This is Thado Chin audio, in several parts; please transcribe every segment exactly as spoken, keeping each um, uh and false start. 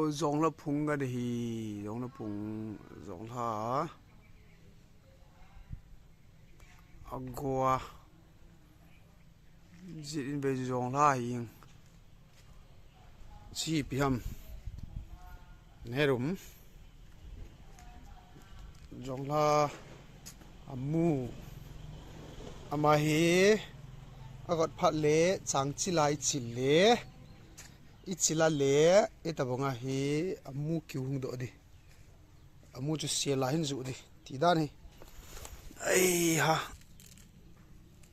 Jonglha phung ka ding hi, Jonglha phung, Jonglha. Agua. Jit in ve Jonglha hi. Chi pi ham. Nerum. Jonglha amu. Ama hi. Agot phat le, chang chila i chil le. I chila le, i tabang a hi, amu kiu hung doh di. Amu chu sela hin ju di. Ti dan hi. Ai ha.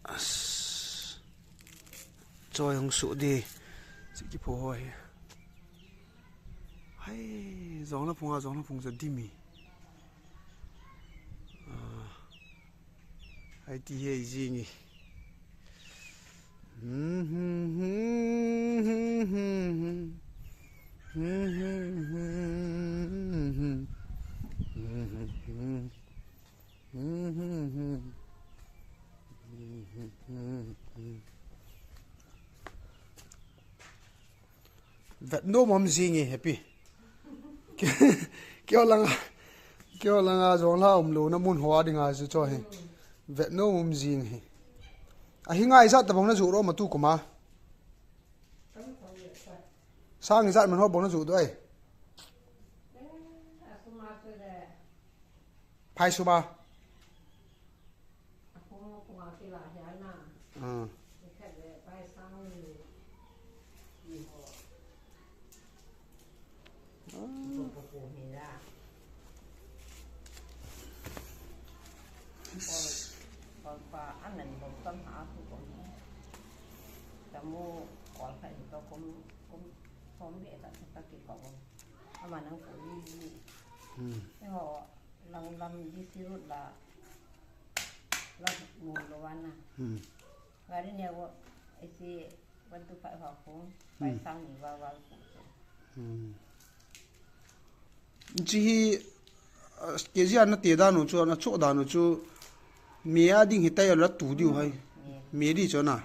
As. Choi hung su di. Chi ki pho ho hi. Hai, Jonglha phung a, Jonglha phung ja di mi. Ah. Hai ti hi jing e. Vet nom um jing e, Happy. Kio langa, kio langa Jonglha umlou na mun hoa dinga chu cho hi. Vet nom um jing hi. Ahi ngai jat tabang na ju ro ma tu kuma. Sang jat man ho bang na ju do ai. Phai suma. Ah. Hmm. Lang lam di sirut la, lang mun lo wana. Hmm. Gari ne wo, isi one two five ha ko, hmm, five sang ni wa wa ko. Hmm. Chi hi, ah, K G ana te dan u chu, ana cho dan u chu, mi a ding hi tai la tu diu hai. Hmm. Mi di cho na.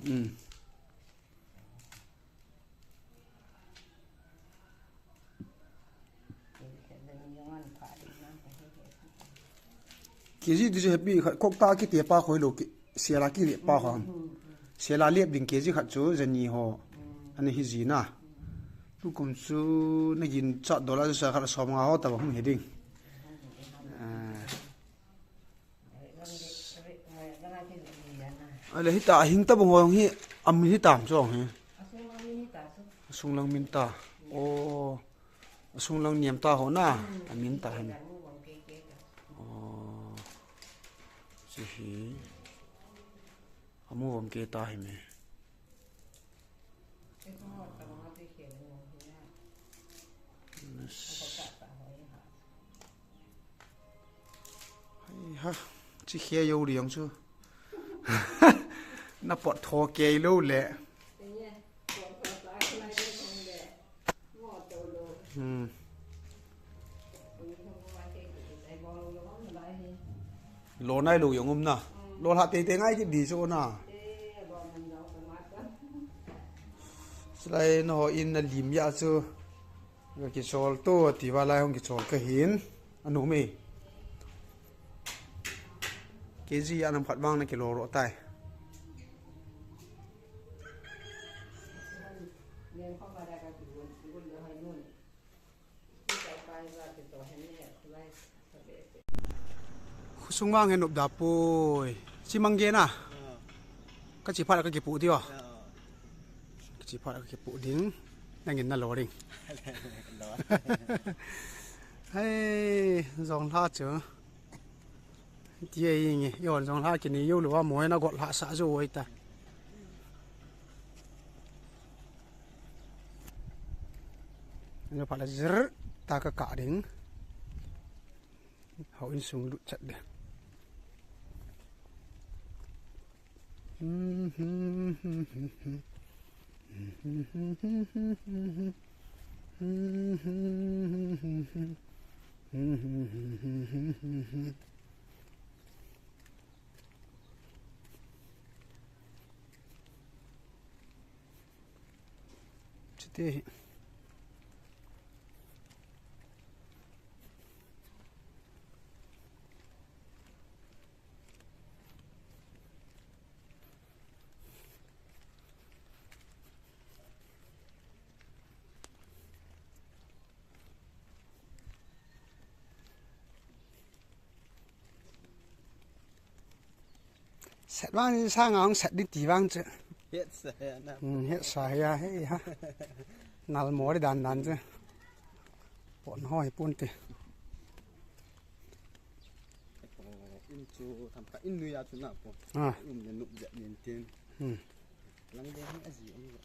Mm. K G ti chu Happy khat, kok ta kiti pa khoi lo ki, sela kiti pa khoi. Sela lep ding K G khat chu jani ho. Ani hi jina. Tukum chu na gin chat dola chu sa khat som nga ho ta ba hum he ding. Ah. Ale hita hing ta bang ho hi am hi tam chong hi. Asung lang min ta. Oh. Asung lang niam ta ho na. Hmm. Amin ta hin. Oh. Chi hi. Amu vom ke ta hi me. Hai ha, chi khia yo liang chu. Na pot tho ke lo le. Hmm. Lo nai lo jong um na. Lo lha tei tei ngai kit di chu na. Silai na ho in na lim ya chu. Ka kichol to ti va lai hong kichol ka hin. Anu me. K G a nam khat vang na kilo ro tai. Khosung vang he nop da poi. Chi mang ge na. Ka chi phat ka kipu di o. Ka chi phat ka kipu ding. Nangin na lo ring. Hai, jong lha chu. Ti ai nge, yon jong lha kini yo lo a mo na got lha sa jo oi ta. Nyo phala zir ta ka ka ding. Hau in sung lut chat de. Chute hi. Set vang ni sa nga hung set ding ti vang chu. Hetsa ya na. Hmm, hetsa ya, hei ha. Nal mo ri dan dan chu. Pon hoi pon ti. In chu tham khat in nui a chu na po. Ah. Um ne nup ja nin tin. Hmm. Lang ding hi a ji um ja.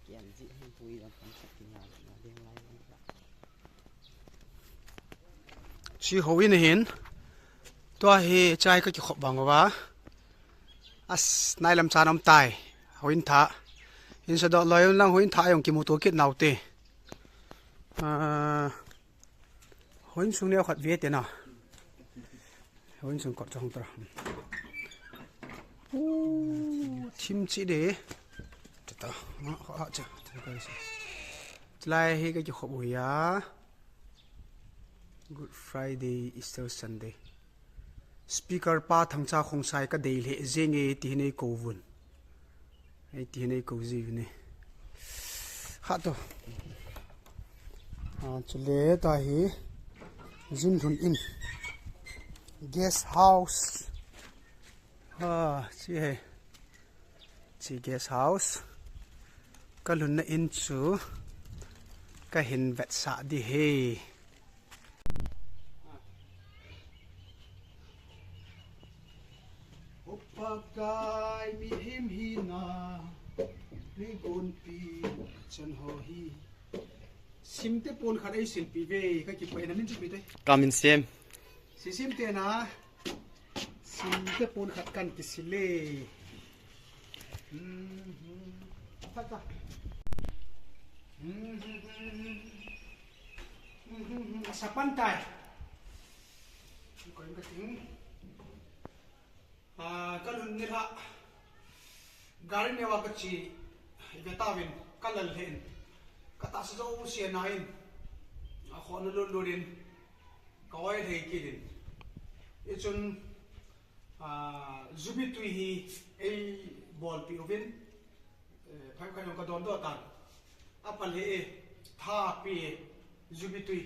Kian ji hi hui lam tham khat ti na na ding lai lam ja. Chi ho in hin. Tua hi chai ka kikhop bang uva. As nai lam chan um tai. Ho in tha. In sa do loi lang ho in tha jong kimu to kit nau te. Ah, Hoi sung neo khat ve te na. Hoi sung kot chong tra. Uh, thim chi de. Chata. Ha, ha, ha, cha. Cha, ka si. Lai hi ka kikhop u ya. Good Friday, Easter Sunday. Speaker pa Thangcha Khongsai ka dei le jeng e ti hi nei ko vun. Hei ti hi nei ko ji vin e. Ha to. A, chule ta hi. Jin lhun in. Guest house. Ha, chi he. Chi guest house. Ka lhunna in chu. Ka hin vetsah di he. O Pakai mihem hina, migonpi chan ho hi. Simte pon khat ei silpi ve, ka kipah na min chu pi te. Ka min sem. Si simte na. Simte pon khat kan kisil e. Mhm. Tata. Mhm. Mhm. Asa pan tai. Ko in ka ting. Ah, ka lhun ni la. Gari neo a ka che. Ve ta vin. Ka lal hen. Ka ta sa jo u sia na in. A kho na lut lut in. Ka oi thei kit in. I chun, ah, jubi tui hi ei bolpi uvin, eh, phai khai ka don do tan. A pal he e, tha pi e, jubi tui.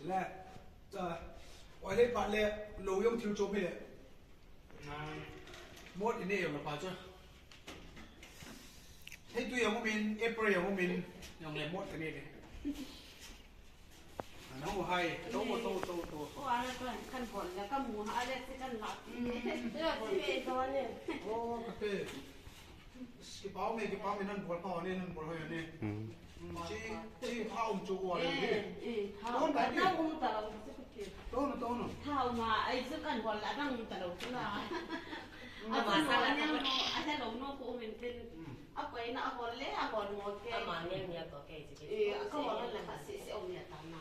Le, ta, oi le pa le, lo yong thil chom hi le. Mot i nei jong la pa chu. Hei tu jong um in, April jong um in, jong le mot ka nei le. Ana u hai, to, to, to, to. O, ana to, kan bol le, kan mu, a le, si kan la. Mm. Yo, si ve to ne. O, ka pe. Kipah me, kipah me nan bol pha ne, nan bol hoi ne. Hmm. Hmm, chi, chi tha um chu ko le. Eh, eh, tha um, tha um ta lo. Tonu, tonu. Tha um a, ai chu kan bol la dang ta lo chu la. Hmm. A ma sa la ne, a sa lo no ko um in tin. Hmm. A koi na a bol le, a bol mo ke. A ma ne ne to ke chi. Eh, a ka bol la ka si si um ya ta na.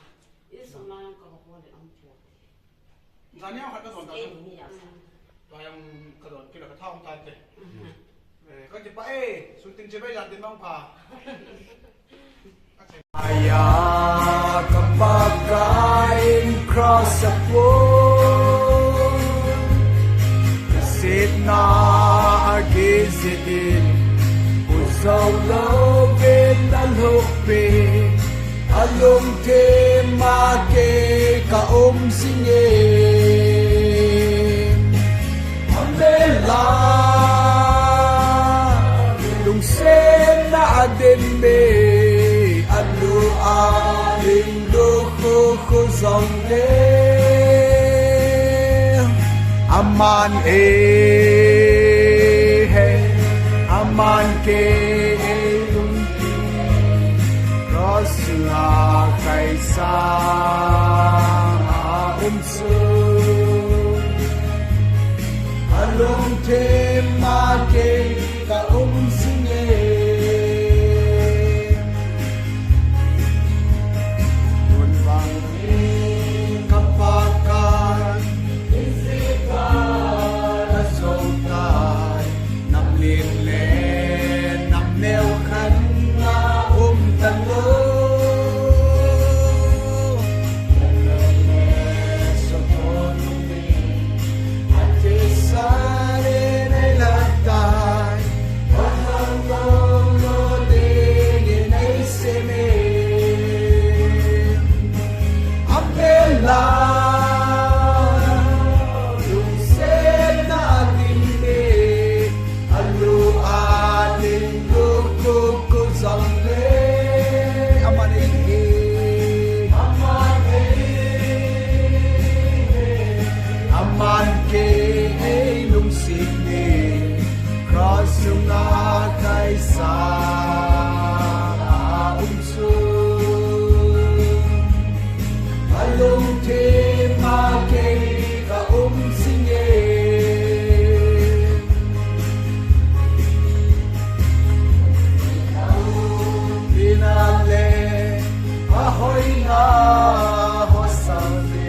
I sum la ka bol le um chu. Daniel khat ka don ta. Eh, ni ya. Ka jong ka don kila ka tha um ta te. Eh, ka kipah e, shooting chibai la din bang pha. Aya ka Pakai in cross a pon. Ka sitna a kizit in, u zo lo vin a lhuk pi. A lungthim a kei ka um jing e. A mel a lungsetna a din me, a lu a ling lu khu khu jong le. Aman e he, aman kei e lungthim. Cross a khai sa. Hosanna, Hosanna.